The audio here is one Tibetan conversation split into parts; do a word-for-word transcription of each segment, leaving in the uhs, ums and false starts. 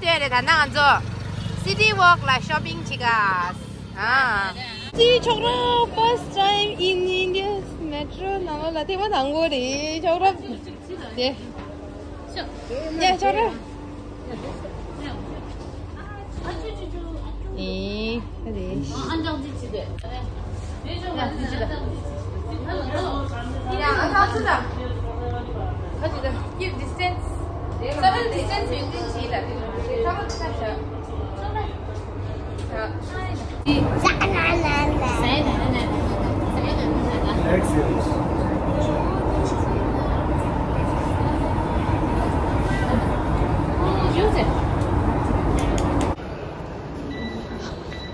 དེ་རེད། ད་ནང་ང་ཚོ་City Walk ལ་shopping བྱེད་ག་ཨ། ཅི་ཆོག་ར། First time in India's metro ནང་ལ་ཐེངས་མ་དང་པོ་རེད་ཆོག་ར། དེ། དེ་ཆོག་ར། ཨེ། ཨ་རེ། ཨ་འདྲ་འདི་ཅི་དེ། ཡ། ཨ་ཁ་སུ་ད། ཁ་ཅི་ད། Keep distance. Seven distance maintain བྱེད་ལ། ཁ་ཁ་ཁ་ཤ།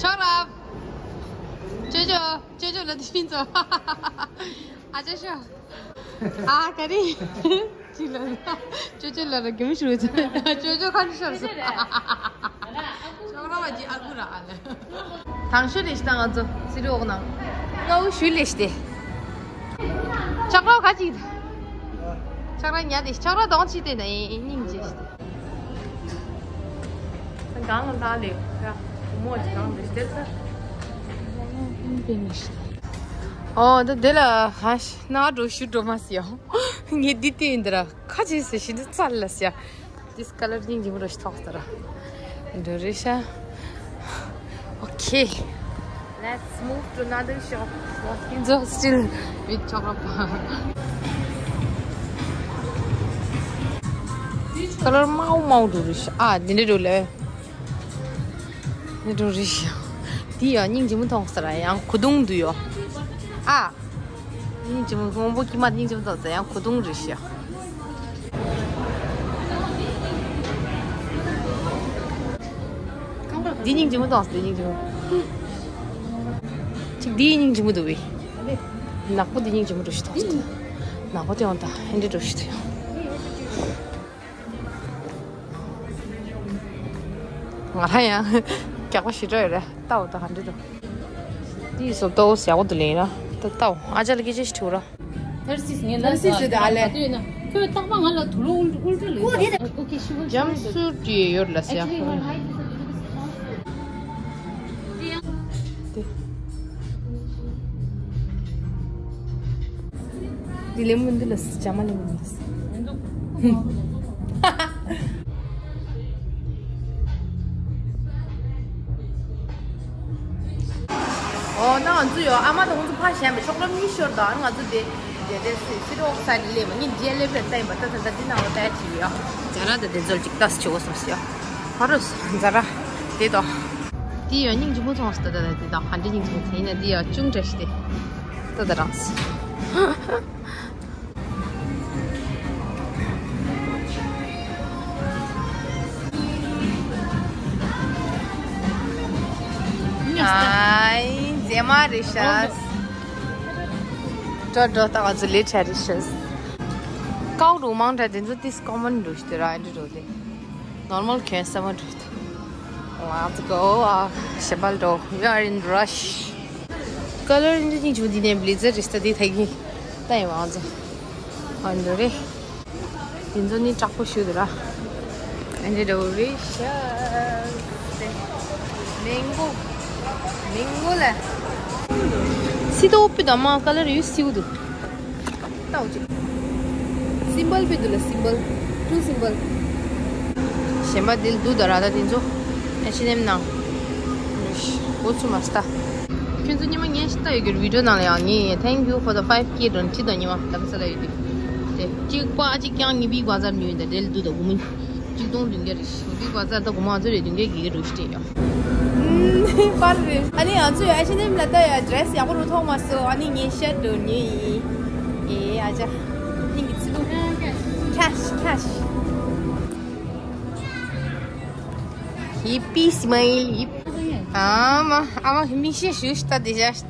ཆོག་ར། ཅོ་ཅོ། ཅོ་ཅོ་ལ་དེ་བཞིན་ཚོ། ཨ་ཅོ་ཤོ། ཨ་ག་རེ། ཅི་ལ། ཅོ་ཅོ་ལ་ར་གེམ་ཤུ་ཚོ། ཅོ་ཅོ་ཁ་ནི་ཤོར་སོང་། ཅོག་ར་བ་ཅི་ཨ་ཁུ་ར་ཨ་ལ། དང་ཤུ་ལེ་ཤི་ད་ང་ཚོ་སི་རི་འོག་ནང་། ང་འུ་ཤུ་ལེ་ཤི་དེ། ཅོག་ར་ག་ཅིག་ཅོག་ར་ཉ་དེ་ཅོག་ར་གདོང་ཅི་དེ་ན་ཨེ་སྙིང་རྗེ་ཤི་དེ། གང་ལ་ལ་ལེ། ཡ། མོ་ཅི་གང་ལེ་ཤི་དེ་ས། ཨོ་ད་དེ་ལ་ཧ་ཤི་ན་འགྲོ་ཤུ་འགྲོ་མ་སི་ཡ། ངས་འདི་དེ་ཡིན་འདི་ར་ཁ་ཅིག་སི་ཤི་འདི་ཚ་ལ་སི་ཡ། This color ཉིན་རྗེ་མོ་རོ་ཞིག་ཐོག་ལྟ་ར། འདི་རེད་ཤག Okay. Let's move to another shop. Walking so still with chocolate. Color མའོ་མའོ་འདུག་རེད་ཤག་ཨ་འདི་འདྲ་འདུག་ལེ། འདི་འདྲ་རེད་ཤག་འདི་ཡང་སྙིང་རྗེ་མོ་མཐོང་ས་ར་ཡང་གོས་ཐུང་འདུག་ཡོ། ཨ། སྙིང་རྗེ་མོ། སྔོན་པོ་དཀྱིལ་མ་སྙིང་རྗེ་མོ་ཙམ་ཡང་གོས་ཐུང་རེད་ཤག་འདི་སྙིང་རྗེ་མོ་མཐོང་། འདི་སྙིང་རྗེ་མོ། ཅིག་འདི་སྙིང་རྗེ་མོ་འདུག་བས། ནག་པོ་འདི་སྙིང་རྗེ་མོ་འདྲ་ཞིག་མཐོང་། ནག་པོ་དེ་ཡང་ད་ཧན་འདྲེ་འདྲ་ཞིག་འདུག་ཡང་། ང་རང་ཡང་རྒྱགས་པ་ཞེ་དྲག་ཡོད་རེད། ལྟ་འོ་ད་ག་འདྲ་འདུག་འདི་བཟོ་ལྟ་བུ་ཡག་པོ་འདུག་ལེ་ཡིན་ན་ད་ལྟ་འོ། ཨ་ཅག་ལ་སྐད་ཆ་ཞིག་དྲི་བ་ར། ཐར་སིས་ངས་ན་ཐར་སིས་ཟེར་ད་ཨ་ལེ། ཁྱོད་རྟག་པ་ང་ལ་དུག་ལོག་དབུལ་དབུལ་སྤྲོད་ལས། ཇམ་སུ་ཏི་ཡོད་ལ་སི་ཡ། འདི་ལེ་མོ་འདི་ལ་སི་ཇ་མ་ལེ་མོ་འདི་ལ་སི། ཨོ་ན་ང་ཚོ་ཡོ་ཨ་མ་དང་ང་ཚོ་ཕ་གཞན་པའི་ཆོག་རམ་གཉིས་ཤོར་དང་ང་ཚོ་དེ་དེ་དེ་སི་སི་རོག་ས་ནི་ལེ་མ་ངི་རྗེས་ལེབ་རེ་ལྟ་ཡིན་པ་ད་ད་ད་འདི་ནང་ལ་ལྟ་ཡ་ཅི་ཡོ། ཇ་ར་ད་དེ་ཚོ་ཅིག་ལྟ་སི་ཆོག་སོང་སི་ཡོ། ཧ་རོ་ཇ་ར་དེ་དོ། དེ་ཡོ་སྙིང་རྗེ་མོ་མཐོང་སི་ད་ད་ད་དེ་དང་ཧ་འདྲེ་སྙིང་རྗེ་མོ་དེ་ཡིན་ན་དེ་ཡོ་ཅུང་འདྲ་ཞིག་དེ་ད་ད་རང་སི། ཨའི་མཛེས་མ་རེད་ཤག་འགྲོ་འགྲོ་ད་ང་ཚོ་ལས་བྲལ་རེད་ཤག་ཀའོ་འབྲུག་མང་དྲགས་དེ་ཚོ་ཏིས་ཀོ་མན་འགྲོ་ཞིག་དེ་ར་ཨེ་འགྲོ་དེ་ནོར་མལ་གྱོན་ས་མ་འགྲོ་དེ། Let's go. ཨ་ཞེ་པལ་འགྲོ། We are in rush. ཀ་ལར་འདི་གཉིས་ཆུ་འདི་ནས་བླི་ཛར་རེ་སྟ་དེ་ཐག་གི་ལྟ་ཡི་བང་ཚོ། ཨ་འདྲ་རེད། དེ་ཚོ་ནི་དྲག་པོ་ཞུ་དུ་ར། ཨ་འདྲ་འདྲ་བོ་རེད་ཤག་མེང་གོ། མེང་གོ་ལ། སི་ཏོ་པི་དམ་ཀ་ལར་ཡུ་སིའུ་དུ། ལྟ་འོ་ཅིག་སིམ་བལ་པི་དུ་ལ་སིམ་བལ། ཊུ་སིམ་བལ། གཞན་པ་འདི་ལ་འདུག་ད་ར་ད་དེ་ཚོ་ཨེ་ཆི་ཨེན་ཨེམ་ནང་། འོ་ཚུ་མ་སྟ། ཁྱོད་ཚོ་ཉི་མ་ངས་ཤི་ལྟ་ཡོད་གི་བི་ཌིའོ་ནང་ལ་ཡང་ངས་Thank you for the five K དོན་ཁྲི་དང་ཉི་མ་ལམ་ས་ལ་ཡོད་དེ། དེ་གཅིག་པ་གཅིག་རྐྱང་གཉིས་པའི་བ་ཛར་ཉོས་ཡོད་ད་དེ་ལ་འདུག་ད་དགུ་མི། གཅིག་སྟོང་བདུན་བརྒྱ་རེད་ཤི། ངའི་བ་ཙར་ད་གོ་མ་ཚོ་རེད་བདུན་བརྒྱ་གི་རུ་ཤི་ཡོད། པར་རེད། ཨ་ནི་ང་ཚོས་ཨེ་ཆི་ཨེན་ཨེམ་ལ་ལྟ་ཡ་ཌི་རེ་སི་ཡག་པོ་རུ་མཐོང་མ་སོང་། ཨ་ནི་ངས་ཤར་འགྲོ་ཉོས་ཡིན། ཨེ་ཨ་ཅག་སྙིང་གི་ཚི་ལུ། ཁེ་ཤི་ཁེ་ཤི། ཧེ་པི་སི་མའི་ལི། ཨ་མ་ཨ་མ་མིག་ཤེལ་ཞུ་ཤི་ད་དེ་ཤ།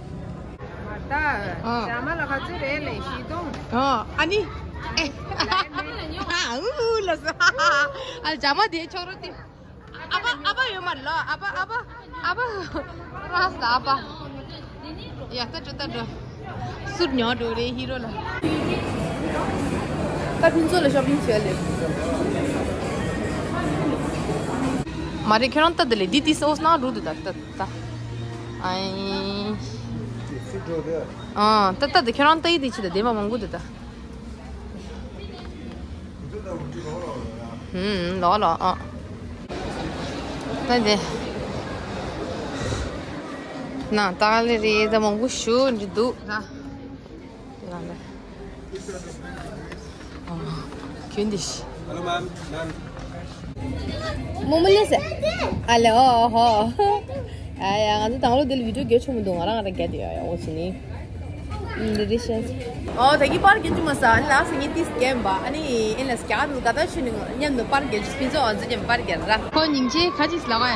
ད་ཨ། ཇ་མ་ལ་ག་ཚོད་རེད་ལས་བཞི་སྟོང་། ཨ་ཨ་ནི། ཨ་ཨུ་ལ་ས། ཨ་ཇ་མ་དེ་ཆོག་རོ་དེ། ཨ་ཕ་ཨ་ཕ་ཡོད་མ་ལ་ཨ་ཕ་ཨ་ཕ་ཨ་ཕ་ར་ས་ཨ་ཕ། ཡ་ད་འགྲོ་ད་འགྲོ། སུར་ཉོ་འགྲོ་རེད་ཧི་རོ་ལ། ད་ཕུན་ཚོགས་ལ་ཤོ་པིང་བྱས་ལེ། མ་རེད། ཁྱོད་རང་ལྟ་དེ་ལས་འདི་ཏིས་ཨོས་ན་རུ་དུ་ད་ལྟ་ད། ཨའི། ཨ་ད་ལྟ་དེ་ཁྱོད་རང་ལྟ་ཡི་དེ་ཅི་ད་དེ་མ་མང་གུ་དུ་ད། ཧུམ་ལོ་ལོ་ཨ། ད་དེ། ན་ད་ལེ་རེད། ད་མང་གུ་ཞུ་འདི་འདུག་ད། ཁྱོད་འདི་ཤི། Hello, ma'am. Ma'am. མོ་མོ་ལེ་སེ། ཨ་ལེ་ཨོ་ཧོ། ཨ་ཡ་ང་ཚོ་དང་ལོ་དེ་ལ་བི་ཌིའོ་རྒྱག་ཆོག་མི་འདུག་ང་རང་ང་རང་རྒྱག་དེ་ཡོད་ཡ་འོ་ཆི་ནི། ཨིན་ཌི་ལི་ཤས། ཨོ་ད་གི་པར་རྒྱག་ཆོག་མ་ས་ཨ་ལ་སེ་ངས་ཏིས་རྒྱབ་པ་ཨ་ནི་ཨེ་ལ་སྐྱག་འདུག་ག་ད་ཆུ་ནི་མཉམ་དུ་པར་རྒྱག་ཆོག་སྤིན་ཚོགས་ཨ་ཛི་ཀྱང་པར་རྒྱག་ར། ཁོ་སྙིང་རྗེ་ཁ་ཅིག་ལ་བ་ཡ།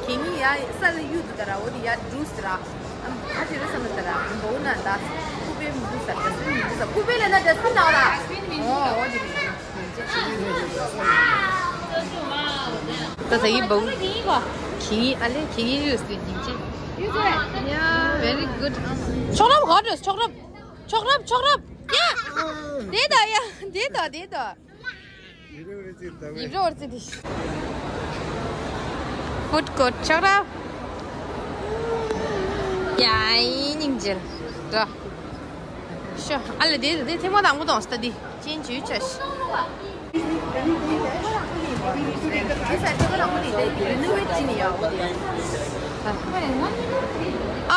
ཁྱེད་གཉིས་ཡ་ས་ལ་གཡུག་འདུག་ད་ར་འོ་དེ་ཡ་འགྲུ་ཟེར་ར། ཨམ་ཁ་ཅིག་རེ་ས་ན་ད་ར་འགྲོ་ན་ད་ཀུ་པེ་མི་འདུག་ས་ད་སུ་མི་འདུག་ས་ཀུ་པེ་ལ་ན་ད་སུ་ན་ར། ཨོ་འོ་དེ་རེད། ད་ས་ཡི་བུ། ཁྱེད་གཉིས་ཨ་ལེ་ཁྱེད་གཉིས་ཡོད་སྲིད་སྙིང་རྗེ། Yeah, very good. ཆོག་རབ་ག་འདྲ་ཆོག་རབ། ཆོག་རབ་ཆོག་རབ། ཡ། དེ་ད་ཡ་དེ་ད་དེ་ད། ཡིབ་རོ་རྩི་དེ། ཧུད་ཀོ་ཆག་ར། ཡ་ཡིན་སྙིང་རྗེ་ར། ཤོ་ཨ་ལེ་དེ་དེ་ཐེངས་མ་དང་པོ་དང་སྟ་དེ་ཅན་ཇུས་ཆ་ཤི། ཨ།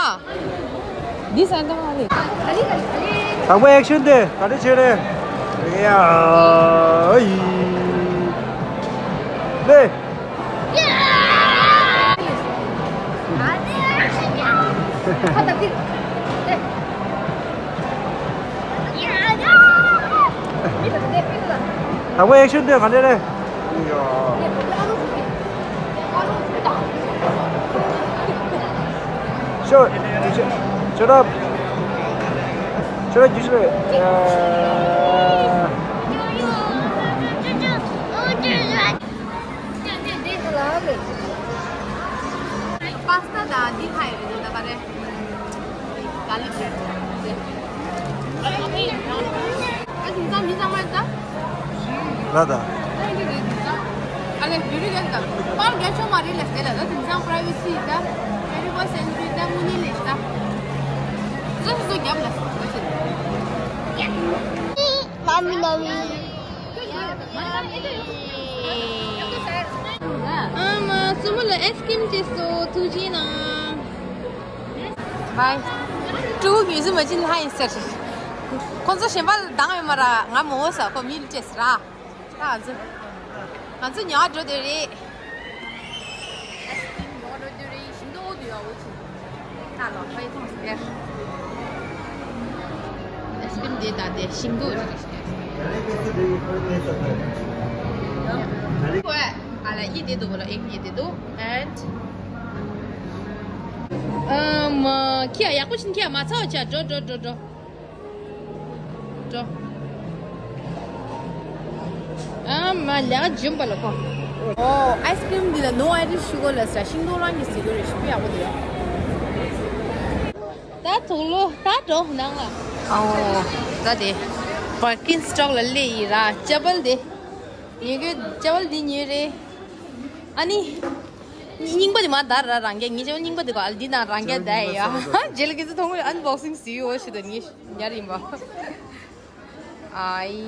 འདི་ས་འདི་མ་རེད། དང་པོ་ཨེག་ཤན་དེ་ག་འདྲ་བྱེད་རེད། ཡ་ཡི། ལེ། དང་པོ་ཨེག་ཤན་དེ་ག་འདྲ་རེད། ཤོ། ཤོ་རབ། ཤོ་རབ་རྒྱུ་ཤོ་རེད། པ་སི་ཏ་དང་འདི་ཁ་ཡོད་རེད་ད་ག་རེ། ག་ལི་བྲེ་ཌི། ཨ་དེང་སང་མི་ཚང་མ་ད། ལ་ད། ཨ་ལེ་བི་ཌིའོ་རྒྱག་ད། པར་རྒྱག་ཆོག་མ་རེད་ལ་ཟེར་ལ་ད་དེང་སང་པ་རའི་ཝེ་སི་ད། ཊུ་ཝེན་ཊི་ཕར་སེན་ཅུ་རི་ད་དངོས་གནས་ལས་ད། སོ་སོ་སོ་རྒྱབ་ལ་ཟེར་ད་ཟེར། མ་མི་ན་མི། ཨ་མ་སྲུ་མོ་ལ་ཨའི་སི་ཀྲིམ་བཅས་སོ་ཐུགས་རྗེ་གནང་། ཧའི། ཀྲུའུ་མི་ཟི་མ་ཅིན་ཧའི་ཟེར། ཁོང་ཚོ་གཞན་པ་ལ་འདང་ཡོད་མ་ར་ང་མོ་ཟ་ཁོ་མི་ལ་བཅས་ར། ད་ང་ཚོ་ང་ཚོ་ཉག་འགྲོ་དེ་རེད། ཨའི་སི་ཀྲིམ་ཉོ་འགྲོ་དུས་རེད། ཞིམ་ཏོག་ཏོ་ཡོད་འོ་ཆུ། ད་ལོ་ཁ་ཡི་ཐོངས་ཟེར། ཨའི་སི་ཀྲིམ་དེ་ད་དེ་ཞིམ་ཏོག་ཅིག་རེད། ཨ་ལ་ཡི་དེ་འདུག་གོ་ལ་ཨེ་ཡི་དེ་འདུག and ཨམ་ཁྱི་ཡག་པོ་ཕྱིན། ཁྱི་མ་ཚ་བ་བྱ། འགྲོ་འགྲོ་འགྲོ་འགྲོ། འགྲོ། ཨ་མ་ལས་ཀ་འཇོན་པ་ལ་ཁོ། ཨོ་ཨའི་སི་ཀྲིམ་འདི་ལ་ནོ་ཨའི་རི་ཤུ་གར་ལ་ཟ། ཤིང་ཏོག་རང་གི་ཟེ་གོ་རེ་ཞིག་ཡག་པོ་འདུག་ད་དུག་ལོ་ད་འགྲོ་ནང་ལ། ཨོ་ད་དེ་བར་ཀིན་སི་ཊོག་ལ་སླེབས་ཡིན་ར། ཅ་བལ་དེ་ཉོ་གི། ཅ་བལ་འདི་ཉོས་རེད། ཨ་ནི། རྙིང་པ་དེ་མ་དར་ར་རང་རྒྱལ་ངེད་ཅག་རྙིང་པ་དེ་ག་ཨ་ལ་འདི་ནང་རང་རྒྱལ་དར་ཡ། རྗེས་ལ་ཁྱེད་ཚོ་མཐོང་གི་ཨན་བོག་སིང་བཟོས་ཡོད་ཞུ་དོན་ངེད་ཉར་ཡིན་པ། ཨའི།